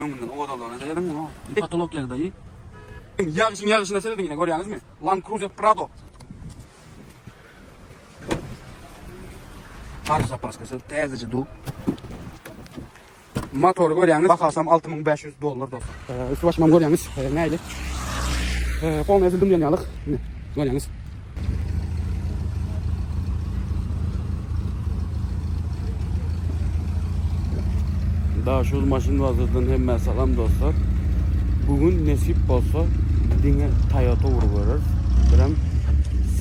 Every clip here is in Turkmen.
Öňünden owadanlygyna serediň munuň. Patolok ýagdaýy. Ýagyşyň ýagyşyna serediň ine görýäňizmi? Land Cruiser Prado. Garry zapaskasy täzeje dur. Motory görýäňiz, bahasam 6500 dollar dostlar. Üstü başymam görýäňiz, nähili. Polny ezildim diýen ýalyk. Ine, görýäňiz. Daşoguz maşyn bazardan hemmä salam dostlar. Bugün nesip bolsa diňe Toyota ugry göreris. Birem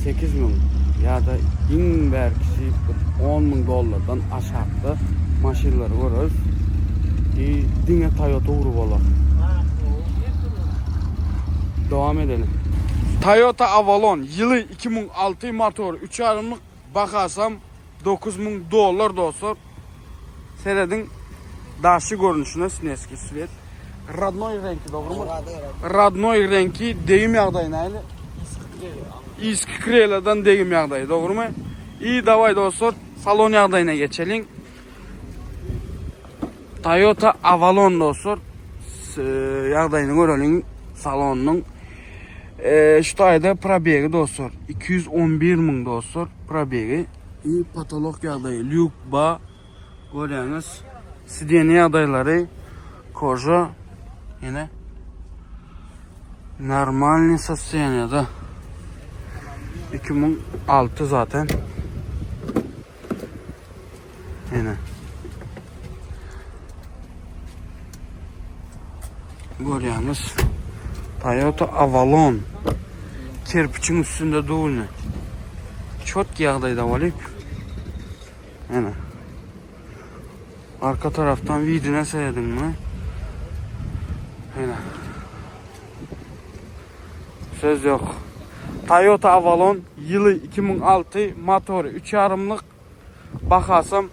8000 ýa-da iň bärkisi bir 10000 dollardan aşakda maşynlary göreris. I diňe Toyota ugry bolar. Dowam edelim. Toyota Avalon ýyly 2006 motory 3 ýarymlyk bahasam 9000 dollar dostlar. Serediň daşy görnüşine sneski svet. Radnoý reňki dogrymy? Radnoý reňki degim ýagdaýy näli? Yzky kreladan degim ýagdaýy dogrymy? I daway dostlar salon ýagdaýyna geçeliň. Toyota Avalon dostlar. Ýagdaýyny göreliň salonynyň. E, şu taýda probegi dostlar 211 müň dostlar probegi. I patolok ýagdaýy lýuk ba görýäňiz. Sideniýe ýagdaýlary koža ýene normalny sostoýaniýada. 2006 zaten. Ýene. Görýäňiz. Toyota Avalon. Kerpiçiň üstünde durny. Çotki ýagdaýda bolyp. Ýene. Arka tarafdan widine serediň mi? Ýene. Söz ýok. Toyota Avalon ýyly 2006 motory 3 ýarymlyk bahasam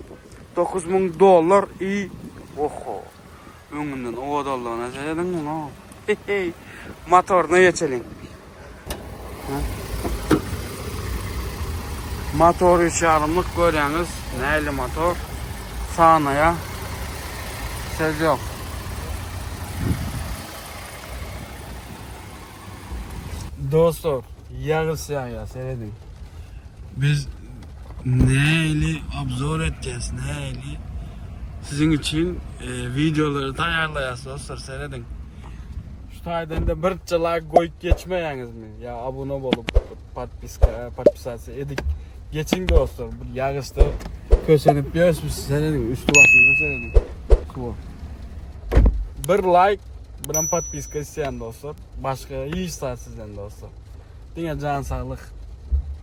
9000 dollar i oho öňünden owadanlygyna serediň munuň. Heý motoryna geçeliň. Motor 3 ýarymlyk görýäňiz näli motor sanaýa söz ýok. Dostlar, ýagyş ýagýar, serediň. Biz nähili obzor etýäs, nähili siziň üçin e, wideolary taýýarlaýas dostlar, serediň. Şu taýdan da birçe like goýup geçmeýäňizmi? Ýa abone bolup, podpiska, podpisasiýa edip geçiň dostlar. Bu ýagyşda kösenip ýörüs biz, serediň, üstü başymyza serediň. Suwa. Bir like Biram podpiska isleýän dostlar. Başga hiç zat sizden dostlar. Diňe jan saglyk.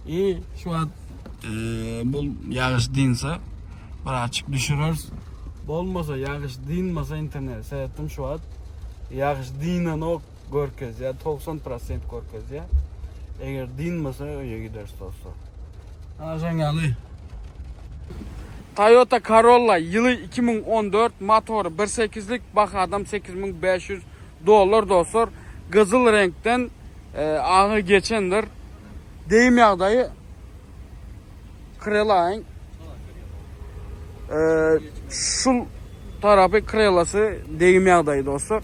I şu wagt e, bu ýagyş dynsa bir açyk düşüreris. Bolmasa ýagyş dynmasa internet seretdim şu wagt. Ýagyş dynanok görkezýär 90% görkezýär. Eger dynmasa öýe gideris dostlar. Ana şoň ýaly. Toyota Corolla ýyly 2014 motory 1.8-lik bahadam 8500 dollar dostlar. Gyzyl reňkden e, agy geçendir. Degim ýagdaýy krelaýyň e, şul tarapy krelasy degim ýagdaýy dostlar.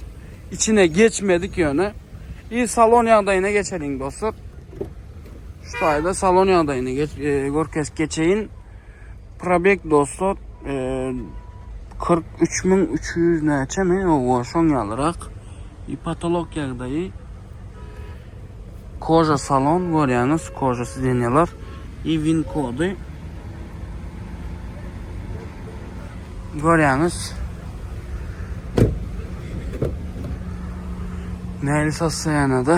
Içine geçmedik ýöne. I salon ýagdaýyna geçeliň dostlar. Şu taýda salon ýagdaýyny geç, e, görkezip geçeýin. Probek dostlar e, 43300 näçemi? Owa, şoň ýalyrak. I patolog ýagdaýy. Koža salon görýäňiz, koža sidenýalar. I win kody. Görýäňiz. Näli sostoýanada.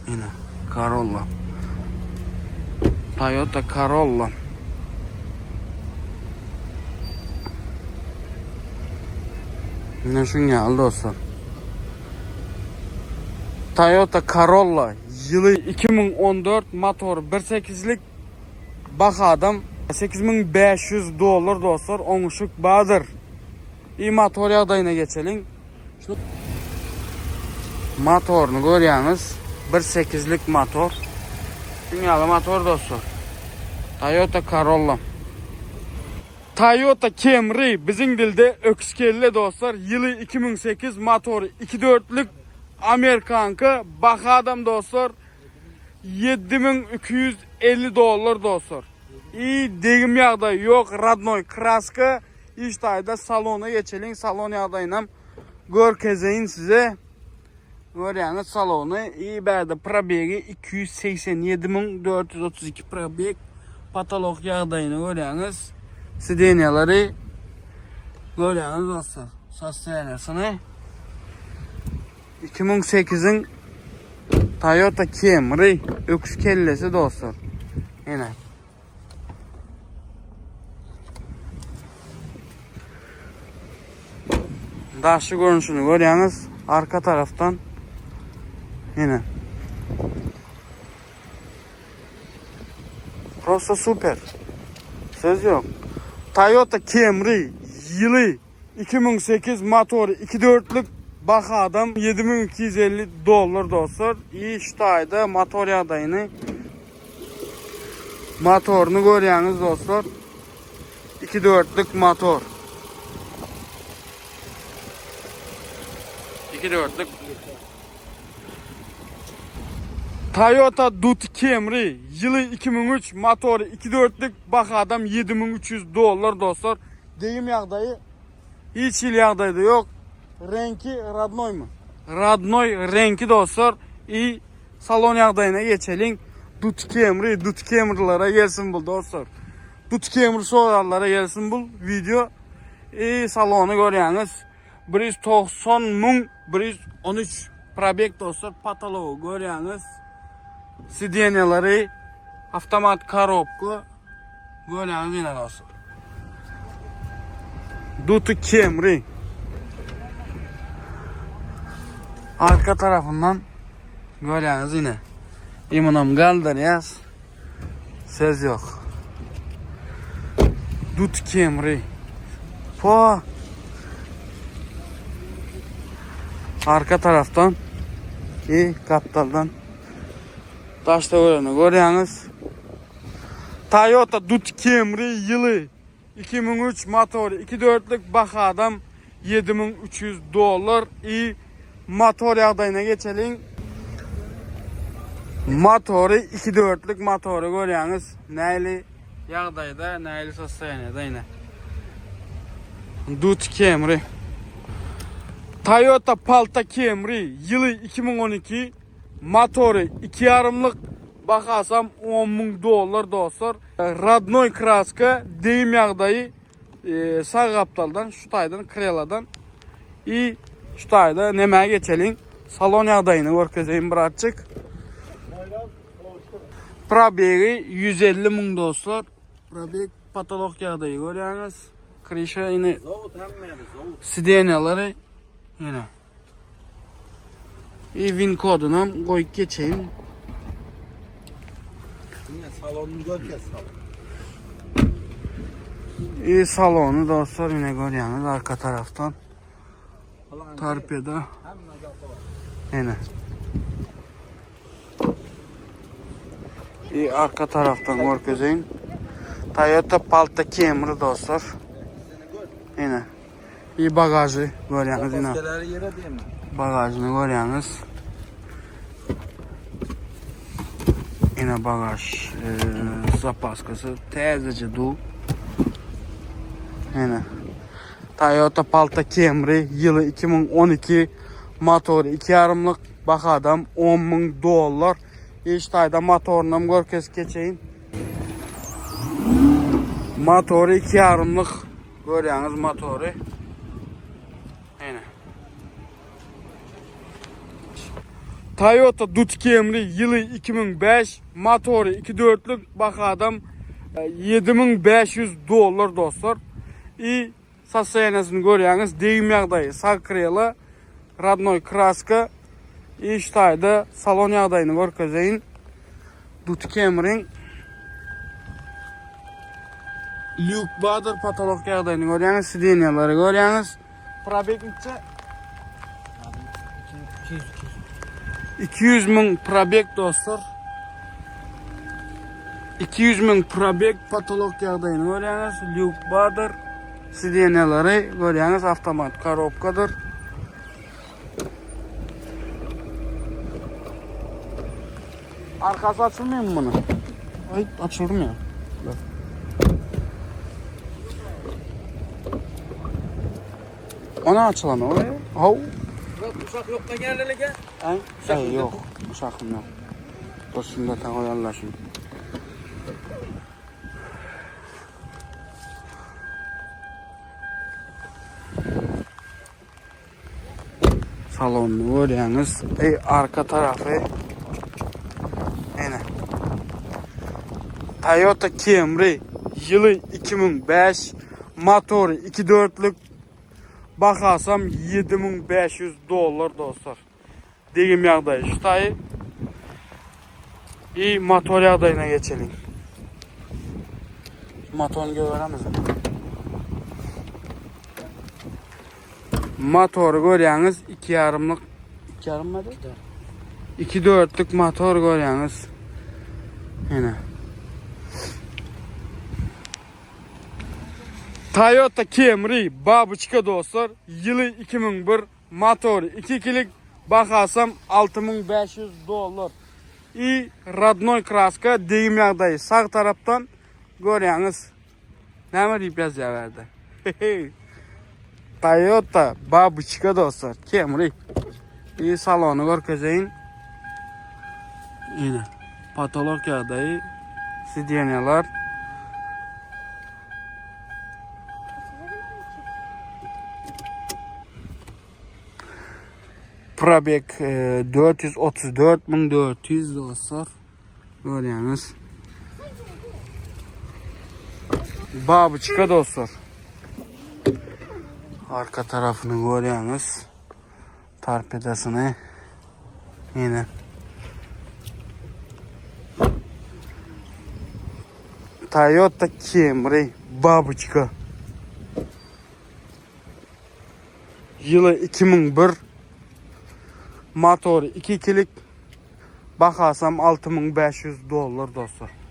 Ine, Corolla. Toyota Corolla. Ine şuň ýaly dostlar. Toyota Corolla ýyly 2014 motor 1.8-lik bahadam 8500 dollar dostlar oňuşyk bardyr. I motor ýagdaýyna geçeliň. Şu motoryny görýäňiz. 1.8-lik motor. Dünýaly motor dostlar. Toyota Corolla. Toyota Camry biziň dilde öküz kelle dostlar ýyly 2008 motory 2 dörtlük Amerikanka bahadam dostlar 7250 dollar dostlar. I degim ýagdaýy ýok radnoý kraska iş taýda salona geçeliň salon ýagdaýynam görkezeýin size. Görýäňiz salony i bärde probegi 287432 probeg patolok ýagdaýyny görýäňiz. Sidenýalary görýäňiz dostlar. Sostoýaniýasyny 2008-iň Toyota Camry öküz kellesi dostlar. Ene. Daşy görnüşini görýäňiz arka tarafdan. Ene. Prosta super. Söz yok. Toyota Camry ýyly 2008 motory 2 dörtlük bahadam 7250 dollar dostlar. I şu taýda motor ýagdaýyny motoryny görýäňiz dostlar. 2 dörtlük motor. 2 dörtlük Toyota Duty Camry ýyly 2003 motory 2 dörtlük bahadam 7300 dollar dostlar. Degim ýagdaýy hiç hili ýagdaýda ýok. Reňki radnoýmy? Radnoý reňki dostlar. I salon ýagdaýyna geçeliň. Duty Camry, Duty Camry'lara gelsin bu dostlar. Duty Camry sorarlara gelsin bu video. I salony görýäňiz. 190 müň 113 probek dostlar. Patology görýäňiz. Sidenýalary avtomat korobka görýäňiz ýene dostlar. Duty Camry. Arka tarafından görýäňiz ýene. Imunam galdyrýas. Söz yok. Duty Camry. Po. Arka taraftan i kaptaldan daş töweregini görýäňiz. Toyota Duty Camry ýyly 2003 motory 2.4-lük bahadam 7300 dollar i motor ýagdaýyna geçeliň. Motory 2.4-lük motory görýäňiz. Näli ýagdaýda, näli sostoýaniýada ine. Duty Camry. Toyota Palta Camry ýyly 2012 motory 2.5-lyk bahasam 10 000 dollar dostlar. Radnoý kraska degim ýagdaýy e, sag gapdaldan şu taýdan kreladan i şu taýda nämä geçeliň. Salon ýagdaýyny görkezeýin birazjyk. Probegi 150 müň dostlar. Probeg patolog ýagdaýy görýäňiz. Krişa ine sidenýalary ine. I win kodunam goýup geçeýin. Ine salonyny görkez salon. I salony dostlar ine görýäňiz arka tarafdan. Torpeda. Ine. I arka tarafdan görkezeýin. Toyota Palta Camry dostlar. Ine. I bagajy görýäňiz ine. Bagajyny görýäňiz. Ine bagaj e, zapaskasy täzeje du. Ine. Toyota Palta Camry ýyly 2012 motory 2,5-lyk bahadam 10 müň dollar. Iş taýda motorynam görkezip geçeýin. Motory 2,5-lyk görýäňiz motory. Ine. Toyota Duty Camry ýyly 2005 motory 2.4-lük bahadam 7500 e, dollar dostlar. I sostoýaniýasyny görýäňiz, degim ýagdaýy sag krela, radnoý kraska. Iş taýda salon ýagdaýyny görkezeýin. Duty Camryň lýuk bardyr, patolok ýagdaýyny görýäňiz, sidenýalary görýäňiz. Probeg neçe? 200 müň probeg dostlar. 200 müň probeg patolog ýagdaýyny görýäňiz. Lýuk bardyr. Sidenýalary görýäňiz avtomat korobkadyr. Arkasy açylmaýar mı bunu? Ay açıldı mı ya? Bak. Ona açılan o. Hav. Uşak yok da geldi Ay, ay yok. Uşakım yok. Dur şimdi ta koyarlar şimdi. Salonyny görýäňiz. Ey arka tarapy. Ene. Toyota Camry ýyly 2005, motory 2.4-lük, bahasam 7500 dollar dostlar. Degim ýagdaýy şu taýy. I motor ýagdaýyna geçeliň. Motoryny göberemiz. Motory görýäňiz, 2 ýarymlyk, 2 ýarym mı? 2 dörtlük motor görýäňiz. Ene. Toyota Camry babuçka dostlar, ýyly 2001, motory 2 ikilik, bahasam 6500 dollar. I rodnoy kraska degim ýagdaýy sag tarapdan görýäňiz. Näme diýip ýazýar bärde? Toyota babuçka dostlar, Camry. Bir salony görkezeýin. Ine, patolog ýagdaýy, sidenýalar. Probeg 434 400 dostlar. Görýäňiz. Babuçka dostlar. Arka tarafını görýäňiz. Torpedasyny. Yine. Toyota Camry babuçka. Ýyly 2001. Motory 2 ikilik. Bahasam 6500 dollar dostlar.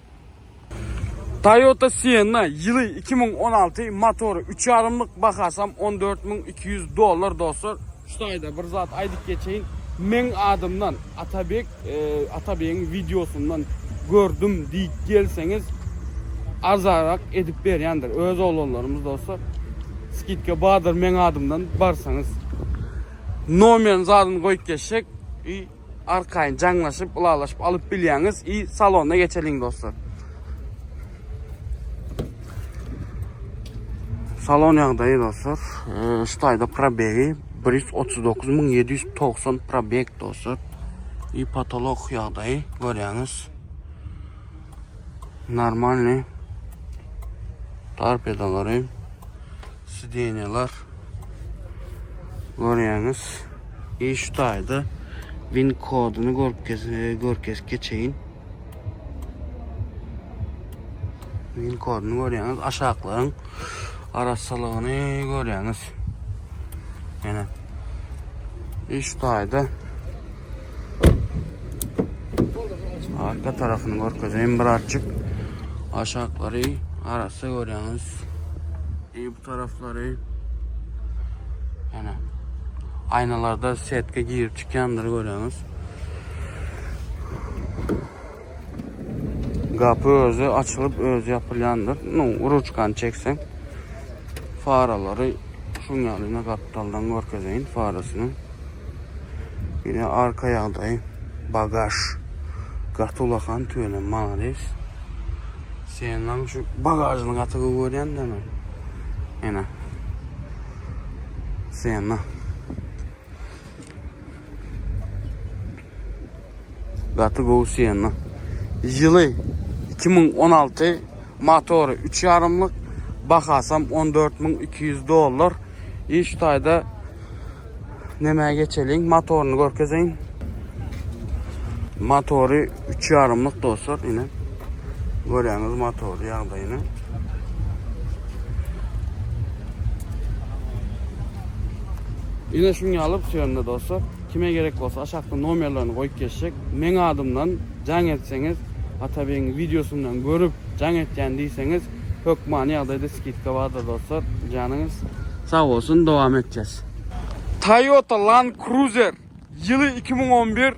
Toyota Sienna ýyly 2016 motory 3 ýarymlyk bahasam 14200 dollar dostlar. Şu taýda bir zat aýdyp geçeýin. Meň adymdan Atabek e, Atabegiň wideosyndan gördüm diýip gelseňiz arzarak edip berýändir. Öz oglanlarymyz dostlar. Skidka bardyr meň adymdan barsaňyz. Nomerini zadyny goýup geçjek. I arkaýyn jaňlaşyp, ylalaşyp alyp bilýäňiz. I salona geçeliň dostlar. Salon ýagdaýy dostlar. E, şu taýda probegi 139790 probeg dostlar. I patolog ýagdaýy görýäňiz. Normalny. Torpedalary, sidenýalar görýäňiz. I şu taýda win koduny görüp görkez geçeýin. Win koduny görýäňiz, aşaklaryň arassalygyny görýäňiz. Ýene. I şu taýda arka tarafyny görkezeyim birazcık. Aşaklary arassa görýäňiz. I bu taraflary ýene aýnalarda setke girip çykýandyr görýäňiz. Gapy özi açylyp özi ýapylýandyr. Nu, ruçkany çekseň faralary şuň ýalyna gapdaldan görkezeýin farasyny. Ýene arka ýagdaýy bagaž gaty ulakan tüweleme malades. Senaň şu bagažyny gaty gowy görýän de men. Ene. Sena. Gaty gowy Sienna. Ýyly 2016, motory 3 ýarymlyk, bahasam 14200 dollar. I şu taýda nämä geçeliň, motoryny görkezeýin. Motory 3 ýarymlyk dostlar, ine. Görýäňiz motory ýagdaýyny. Ine şuny alyp Sienna dostlar. Kime gerek bolsa aşakda nomerlerini goýup geçjek. Meň adymdan jaň etseňiz. Atabegiň wideosyndan görüp jaň etýän diýseňiz hökmany ýagdaýda skidka bardyr dostlar. Janyňyz sag bolsun dowam etjäs. Toyota Land Cruiser ýyly 2011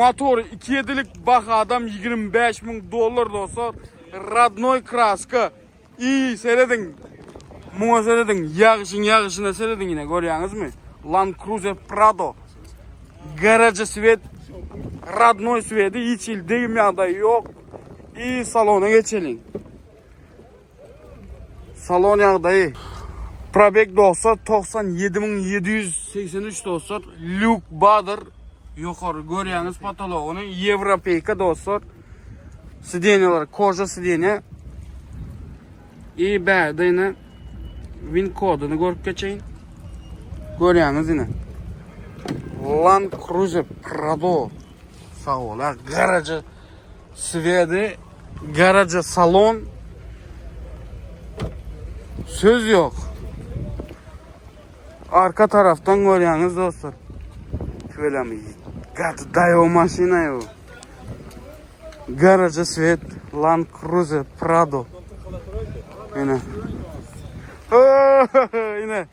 motory 2 ýedilik bahadam 25 müň dollar dostlar radnoý kraska i serediň muňa serediň ýagyşyň ýagyşyna serediň ine görýäňizmi Land Cruiser Prado garaja svet radnoý sveti hiç hili degim ýagdaýy ýok i salona geçeliň Salon ýagdaýy. Probeg dostlar 97783 dostlar. Lýuk badyr. Ýokary görýäňiz potologyny. Ýewropeýka dostlar. Sidenýalar koža sidenýa. I bärde ine win koduny görüp geçeýin. Görýäňiz ine. Land Cruiser Prado. Sag bol. Garaja Swedi garaja salon söz ýok. Arka tarafdan görýäňiz dostlar. Tüweleme gaty daýaw maşyna ýo. Garaja svet Land Cruiser Prado. Ine. Ine.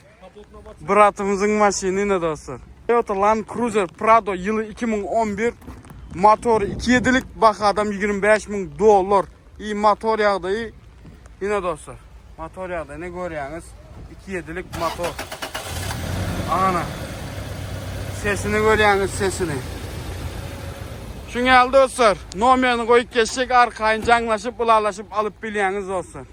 Bratymyzyň maşyny ine dostlar. Toyota Land Cruiser Prado ýyly 2011 motory 2.7-lik bahadam 25 müň dollar. I motor ýagdaýy ine dostlar. Motor ýagdaýyny görýäňiz. 2.7-lik motor. Ana. Sesini görýäňiz sesini. Şuň ýaly dostlar, nomerini goýup geçjek arkaýyn jaňlaşyp, ylalaşyp alyp bilýäňiz dostlar.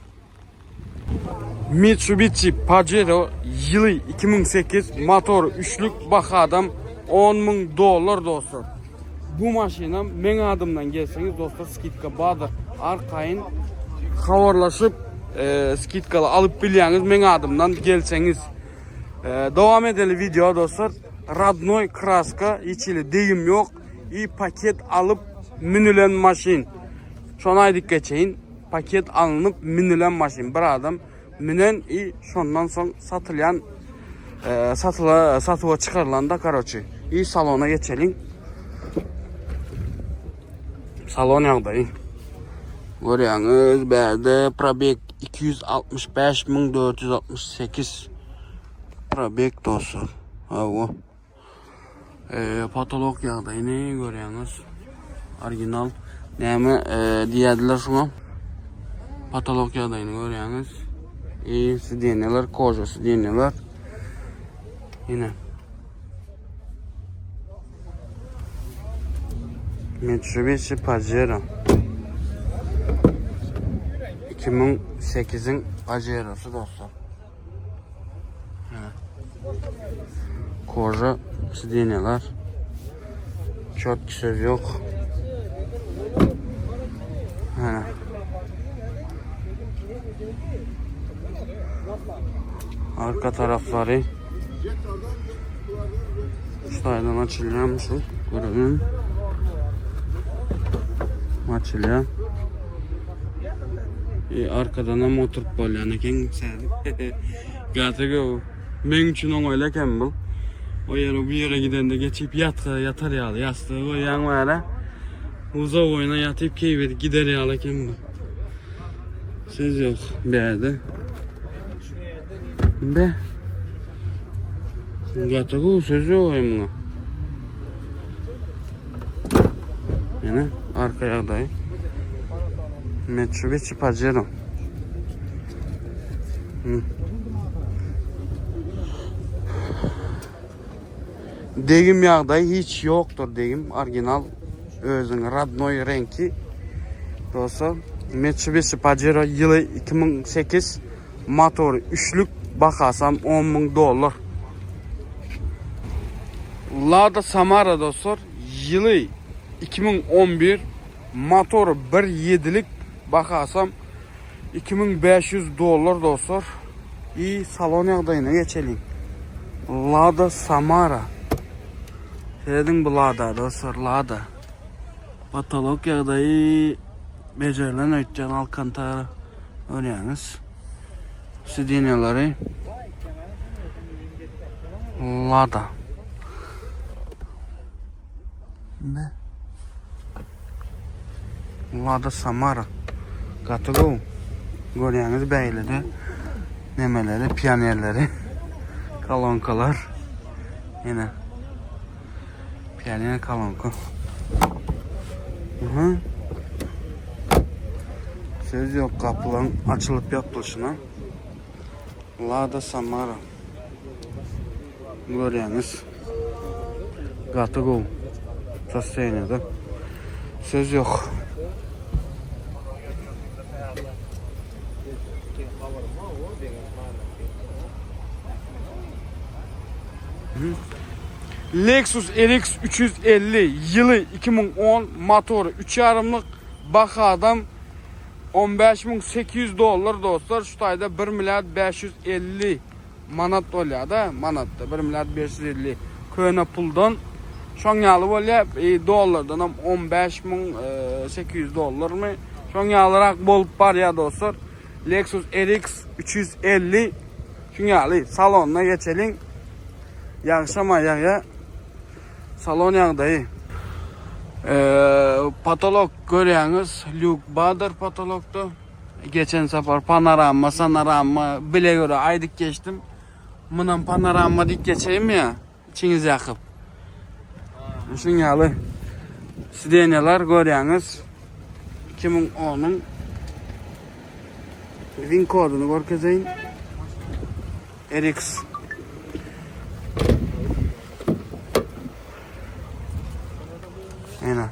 Mitsubishi Pajero ýyly 2008 motor üçlük bahadam 10 müň dollar dostlar. Bu maşynam meň adymdan gelseňiz dostlar skidka bardyr. Arkaýyn habarlaşyp e, skidkaly alyp bilýäňiz meň adymdan gelseňiz. E, dowam edeli video dostlar. Radnoy kraska hiç hili degim ýok. I paket alyp münülen maşyn. Şony aýdyp geçeýin. Paket alnyp münülen maşyn bir adam münen i şondan soň satylýan e, satyla satuwa çykarylanda karoçi i salona geçeliň. Salon ýagdaýy. Görýäňiz, bärde probeg 265468 probeg dostlar. Hawa. E, patolog ýagdaýyny görýäňiz. Original. Näme e, diýýärdiler şuňa? Patolog ýagdaýyny görýäňiz. E, sidenýalar, koža sidenýalar. Ine. Mitsubishi Pajero. 2008-iň Pajero'sy dostlar. Koža sidenýalar. Çotki söz ýok. Hä. Arka taraflary şu taýdan açylýarmy şu? Görelim. Açylýar. E, arkadan hem oturup bolýan eken sädik. Gaty gowy. Meň üçin oňaýly eken bu. O ýere bu ýere gidende geçip ýatga ýatar ýaly ýassygy goýýaň bäre. Uzak oýna ýatyp keýp edip gider ýaly eken bu. Söz ýok bärde. Be. Gaty gowy söz ýok muňa. Ýene arka ýagdaýy. Mitsubishi Pajero. Degim ýagdaýy hiç ýokdur degim original özüň radnoý reňki. Dostlar, Mitsubishi Pajero ýyly 2008 motory üçlük bahasam 10 müň dollar. Lada Samara dostlar ýyly 2011 motory 1.7-lik bahasam 2500 dollar dostlar. I salon ýagdaýyna geçeliň. Lada Samara. Serediň bu Lada dostlar, Lada. Patolog ýagdaýy bejerilen öýtýän Alcantara görýäňiz. Sidenýalary Lada. Ne? Lada Samara. Gaty gowy. Görýäňiz beýlede nemeleri, pionerleri. Kolonkalar. Ýene. Pioner kolonka. Aha. Söz ýok gapylaryň açylyp ýapylyşyna. Lada Samara. Görýäňiz. Gaty gowy. Sostoýaniýada. Söz ýok. Lexus RX 350 ýyly 2010 motory 3 ýarymlyk bahadam 15800 dollar dostlar şu taýda 1 milliard 550 manat bolýar-da, manatda 1 milliard 550 köne puldan şoň ýaly bolýar, e, dollardan hem 15800 dollarmy? Şoň ýalyrak bolup barýar dostlar. Lexus RX 350 şuň ýaly salonyna geçeliň. Ýagşama ýagýa. Salon ýagdaýy. Eee, patolog görýäňiz, lýuk bardyr patologda. Geçen sapar panorama, sanorama bile göre aýdyp geçdim. Munam panorama diýip geçeýinmi ýa? Içiňiz ýakyp. Şuň ýaly sidenýalar görýäňiz. 2010-yň win koduny görkezeýin. RX Ene.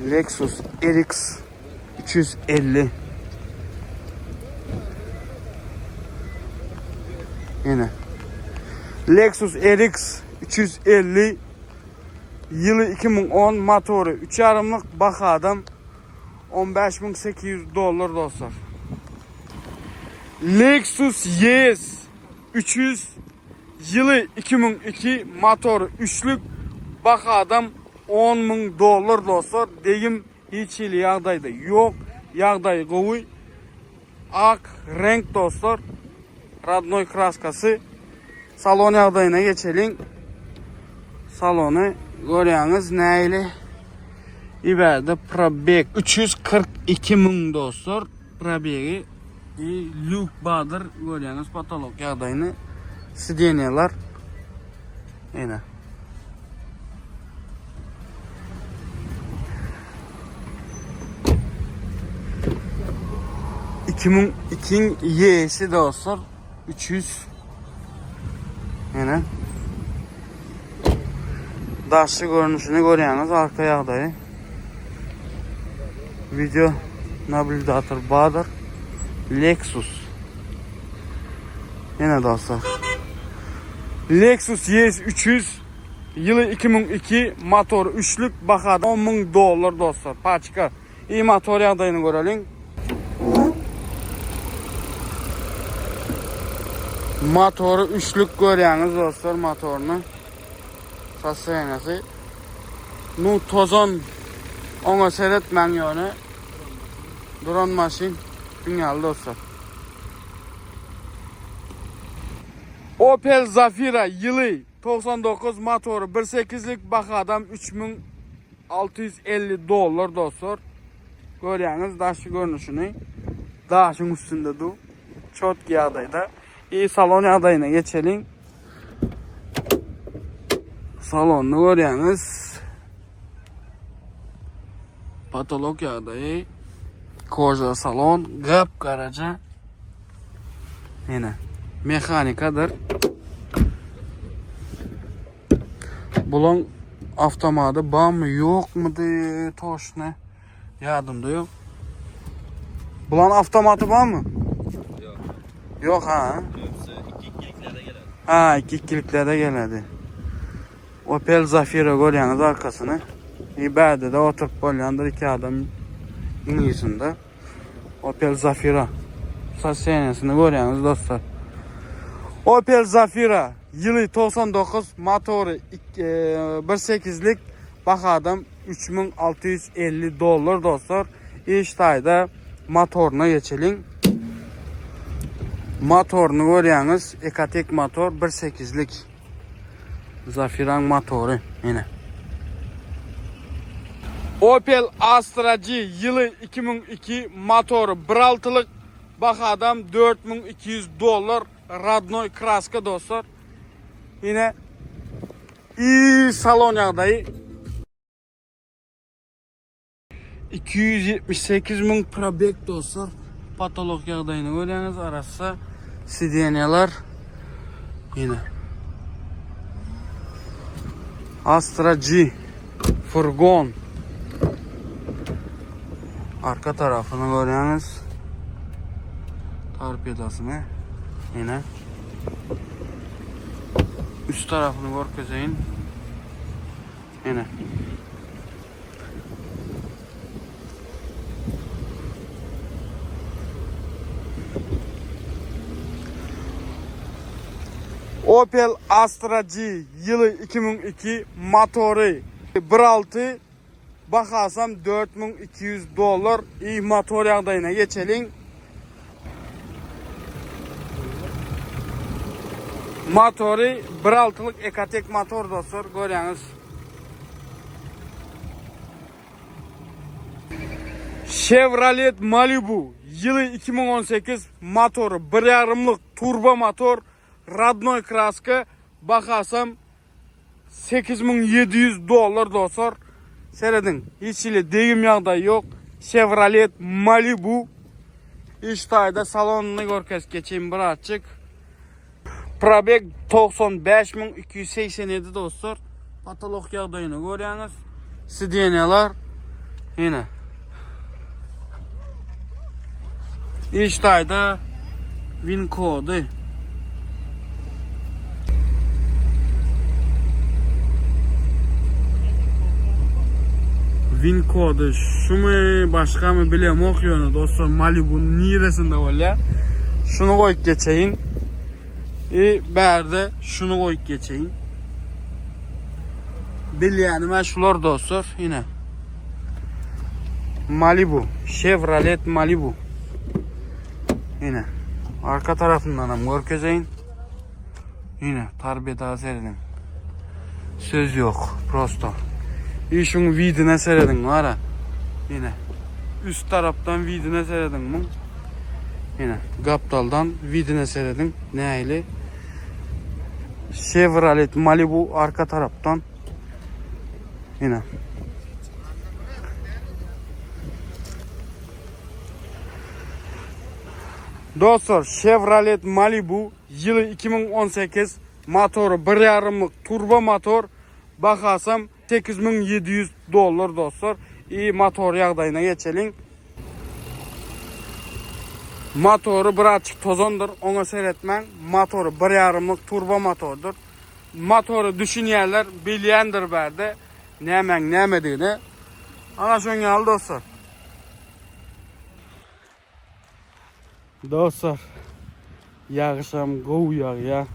Lexus RX 350. Ene. Lexus RX 350 ýyly 2010 motory 3 ýarymlyk bahadam 15800 dollar dostlar. Lexus ES 300 ýyly 2002 motory üçlük bahadam 10000 dollar dostlar. Degim hiç hili ýagdaýda ýok. Ýagdaýy gowy. Ak reňk dostlar. Radnoý kraskasy. Salon ýagdaýyna geçeliň. Salony görýäňiz nähili. Iberde probeg 342 müň dostlar. Probegi i lýuk bardyr görýäňiz potolok ýagdaýyny. Sidenýalar. Ene. 2002 Y'si dostlar 300 Ene. Daşy görnüşini görýäňiz arka ýagdaýy. Video nablýudator bardyr. Lexus. Ene dostlar. Lexus ES 300 ýyly 2002 motor üçlük bahada 10 müň dollar dostlar. Paçka. I motor ýagdaýyny göreliň. Motory üçlük görýäňiz dostlar motoryny. Sostoýaniýasy. Nu tozan oňa seretmäň ýöne. Duran maşyn dünýäli dostlar. Opel Zafira ýyly 99 motory 1.8-lik bahadam 3650 dollar dostlar. Görýäňiz daşky görnüşini. Daşyň üstünde du. Çotki ýagdaýda. I salon ýagdaýyna geçeliň. Salonyny görýäňiz. Patolog ýagdaýy. Koja salon, gap garaja. Ene, mehanikadyr. Bulan avtomady barmy, ýokmydy, toşny ýadymda ýok. Bulan avtomaty barmy? Ýok. Ýok ha. Köpüsi iki ikiliklerde geledi. Ha, iki ikiliklerde geledi. Opel Zafira görýäňiz arkasyny. I bärde-de oturyp bolýandyr iki adam iňlisinde. Opel Zafira sostoýaniýasyny görýäňiz dostlar. Opel Zafira ýyly 99 motory 1.8-lik bahadam 3650 dollar dostlar. Iş taýda motoryna geçeliň. Motoryny görýäňiz, Ecotec motor 1.8-lik. Zafiraň motory ine. Opel Astra G ýyly 2002 motory 1.6-lyk bahadam 4200 dollar radnoý kraska dostlar. Ine i salon ýagdaýy 278 müň probeg dostlar. Patolog ýagdaýyny görýäňiz, arassa sidenýalar. Ýene. Astra G furgon. Arka tarafyny görýäňiz. Torpedosyny. Ýene. Üst tarafyny görkezeýin. Ene. Opel Astra G ýyly 2002 motory 1.6 bahasam 4200 dollar i motor ýagdaýyna geçeliň. Motory 1.6-lyk Ecotec motor dostlar görýäňiz. Chevrolet Malibu ýyly 2018 motory 1.5-lyk turbo motor radnoý kraska bahasam 8700 dollar dostlar. Serediň, hiç hili degim ýagdaýy ýok. Chevrolet Malibu. Iş taýda salonyny görkezip geçeyim birazçyk. Probeg 95287 dostlar. Patolog ýagdaýyny görýäňiz. Sidenýalar ýene. Iş taýda win kody. Win kody şumy başgamy bilemok ýöne dostlar Malibu niresinde bolýar. Şuny goýup geçeýin. I bärde şuny goýup geçeýin. Bilýänim şular dostlar ine. Malibu, Chevrolet Malibu. Ine arka tarafyndan hem görkezeýin. Ine tarbiyada serediň. Söz yok, prosto. Işiň widine serediň wara. Ine üst tarapdan widine serediň muň. Ine gapdaldan widine serediň nähili. Chevrolet Malibu arka tarapdan. Ine. Dostlar, Chevrolet Malibu ýyly 2018, motory 1.5-lyk turbo motor, bahasam 8700 dollar dostlar. I motor ýagdaýyna geçeliň. Motory birazçyk tozandyr, oňa seretmäň. Motory 1.5-lyk turbo motordyr. Motory düşünýänler bilýändir bärde nämäň nämedigini. Ana şoň ýaly dostlar. Dostlar, ýagyşam gowy ýagýar.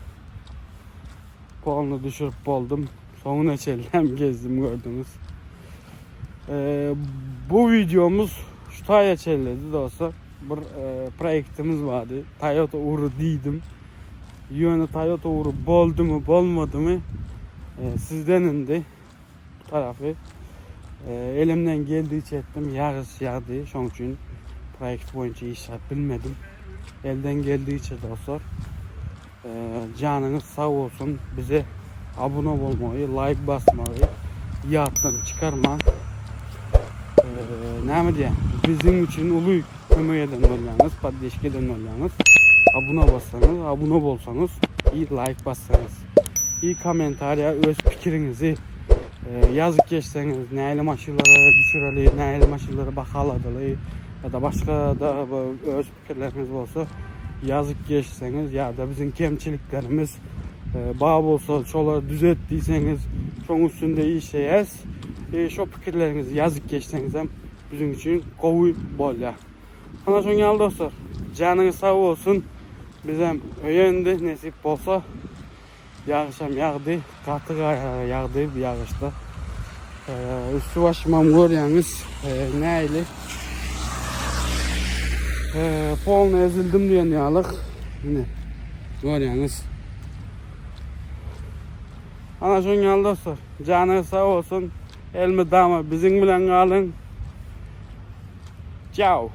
Polny düşürip boldum. Soňuna çenlem gezdim gördüňiz. Ee, bu videomuz şu taýa çenledi dostlar. Bir e, proýektimiz bardy. Toyota ugry diýdim. Ýöne Toyota ugry boldumy, bolmadymy? E, sizden indi bu tarapy. E, elimden geldiğiçe etdim. Ýagyş ýagdy. Şoň üçin proýekt boýunça işläp bilmedim. Elden geldiğiçe dostlar. E, janyňyz sag bolsun. Bize abone bolmagy, like basmagy ýatdan çykarmaň. E, näme diýen? Biziň üçin uly kömek eden bolýaňyz, poddeşka eden bolýaňyz. Abone bassaňyz, abone bolsaňyz, i like bassaňyz. I kommentariýa öz pikiriňizi e, ýazyp geçseňiz, nähili maşynlary düşüreli, nähili maşynlary bahaladyly ýa-da başga da öz pikirleriňiz bolsa ýazyp geçseňiz ýa-da biziň kemçiliklerimiz e, bar bolsa şolary düzet diýseňiz, şoň üstünde işleýäs. E, şo pikirleriňizi ýazyp geçseňiz hem biziň üçin gowy bolýar. Ana şoň ýaly dostlar. Janyňyz sag bolsun. Bizem öýe indi nesip bolsa. Ýagyşam ýagdy. Gaty ýagdy bu ýagyşda. Üstü başymam görýäňiz. Nähili? Polny ezildim diýen ýalyk. Ine görýäňiz. Ana şoň ýaly dostlar. Janyňyz sag bolsun. Elmydama biziň bilen galyň. Ciao.